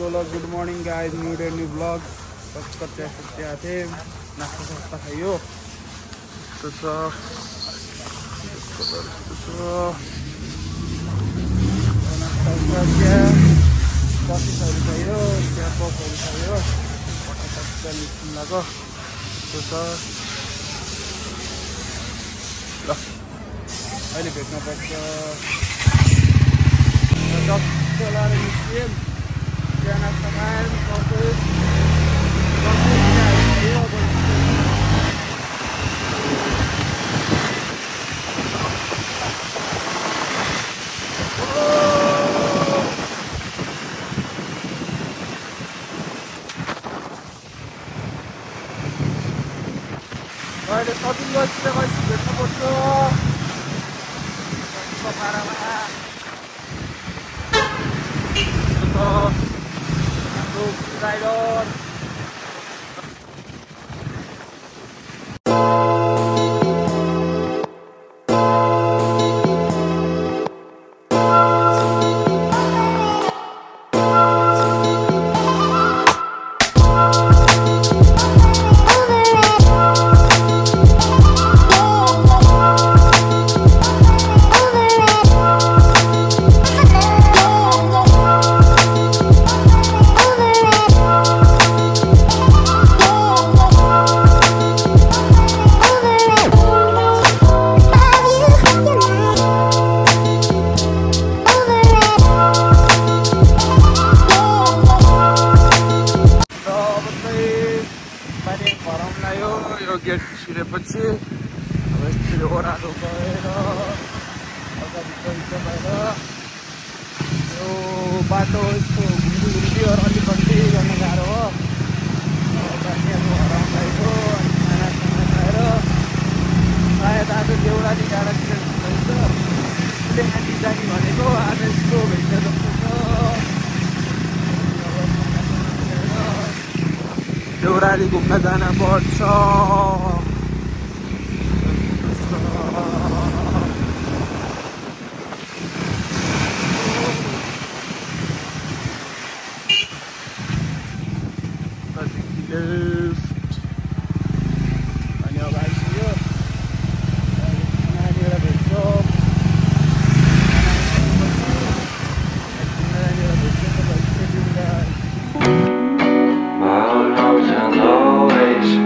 चलो good morning guys, new day new blog. कच्चे सकते आते नाश्ता सास्ता खाइयो तो नाश्ता कफीहरू खाइयो, चिया पफहरू खाइयो, निस्किनु लाग्यो त्यो छ ल। अहिले भेट्न पर्छ जस्तो लाएर निस्कियो, चिया नास्ता खायौँ, अहिले सबिनगञ्जतिर गएपछि भेट्न पर्छ पारामा हाम्रो राइडर। गेट छिरेपछि अब यसरी ओह्रालो गएर अगाडि गएर यो बाटो यस्तो घुम्दी अलिक कम्ती गर्न गाह्रो हो। गाडीहरू हराउँदैको अनि खानासाना खाएर सायद आज देउराली डाँडातिर हुन्छ, उसले आँटी जाने भनेको आज यस्तो भेट्छ जस्तो छ। देउराली घुम्न जान पर्छ। अनि अब आइसक्यो, नानीहरूलाई भेट्छौँ,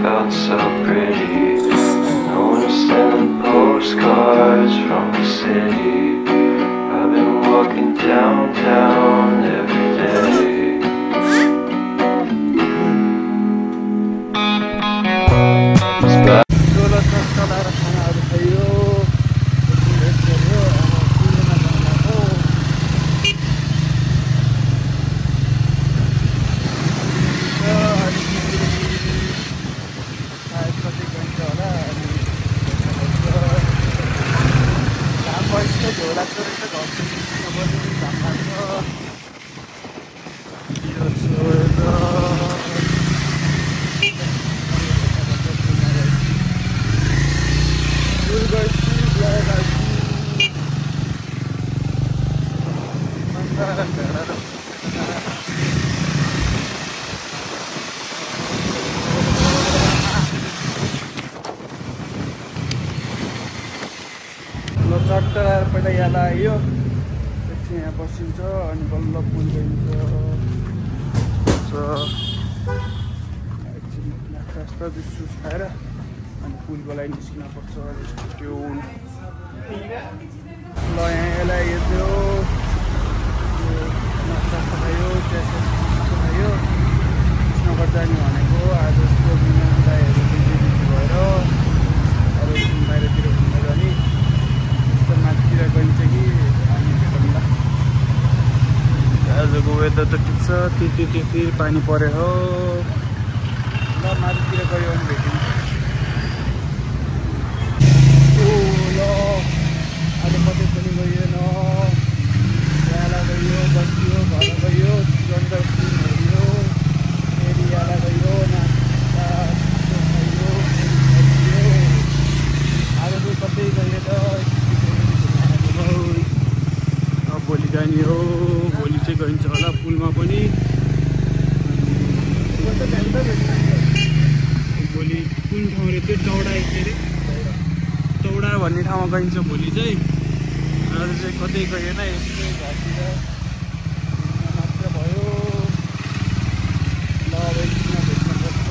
felt so pretty. No one is sending postcards from the city. I've been walking downtown every day. खानाहरू खाइयो, भेट गऱ्यो, चट्ट पहिला यहाँ आयो, एकछिन यहाँ बसिन्छ अनि बल्ल पुल गइन्छ। एकछिन नास्ता जुस खाएर अनि पुलको लागि निस्किन पर्छ। त्यो ल यहाँ यसलाई हेर्थ्यो, नास्ता खायो, चिया खायो, कृष्णगढ जाने भनेको आज दाइहरू बिजी भएर अब बाहिरतिर घुम्न जाने माथितिर गइन्छ कि अनि भेटौँला। आजको वेदर त ठिक छ, टिटी पानी पऱ्यो हो। ल माथितिर गयो भने भेटिन्छ। ल आज कतै पनि गइएन, यहाँ गयो, बसियो, घर गयो, सिलिन्डर हेऱ्यो, फेरि यहाँ गयो, नास्ता खाइयो, आज चाहिँ कतै गइएन। भोलि जाने हो, भोलि चाहिँ गइन्छ होला पुलमा पनि। भन्ने ठाउँमा गइन्छ भोलि चाहिँ। आज चाहिँ कतै गएन, यस्तै घरतिर मात्र भयो। ल अब एकछिनमा भेट्नुपर्छ।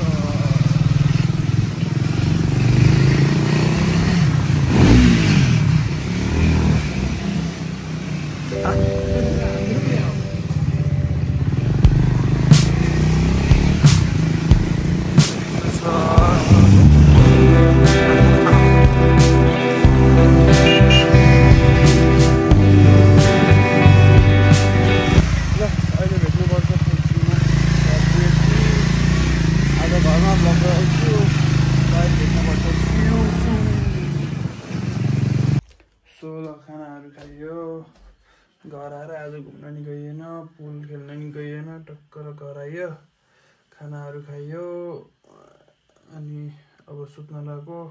खानाहरू खाइयो, घर आएर आज घुम्न नि गइएन, पुल खेल्न नि गइएन, टक्कर घर आइयो, खानाहरू खाइयो, अनि अब सुत्न लाग्यो।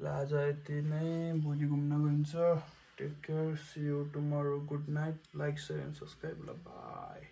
ल आज यति नै, भोलि घुम्न गइन्छ। Take care, see you tomorrow, good night, like share and subscribe, ल बाई।